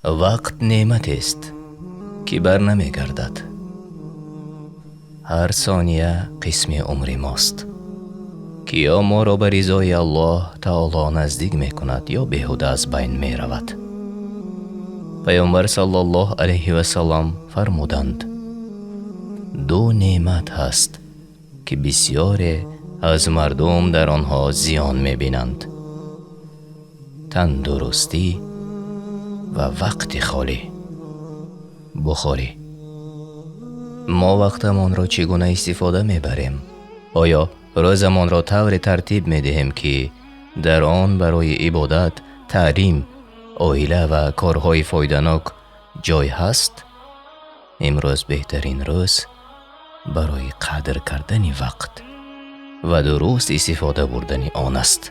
Вақт неъматест, ки бар намегардад. Ҳар сония қисми умри мост, ки ё моро ба ризои Аллоҳ таоло наздик мекунад, ё беҳуда аз байн меравад. Паёмбар саллаллоҳу алайҳи васаллам фармуданд: ду неъмат ҳаст, ки бисёре аз мардум дар онҳо зиён мебинанд: тандурустӣ ва вақти холӣ. Бухорӣ. Мо вақтамонро чӣ гуна истифода мебарем? Оё рӯзамонро тавре тартиб медиҳем, ки дар он барои ибодат, таълим, оила ва корҳои фоиданок ҷой ҳаст? Имрӯз беҳтарин рӯз барои қадр кардани вақт ва дуруст истифода бурдани он аст.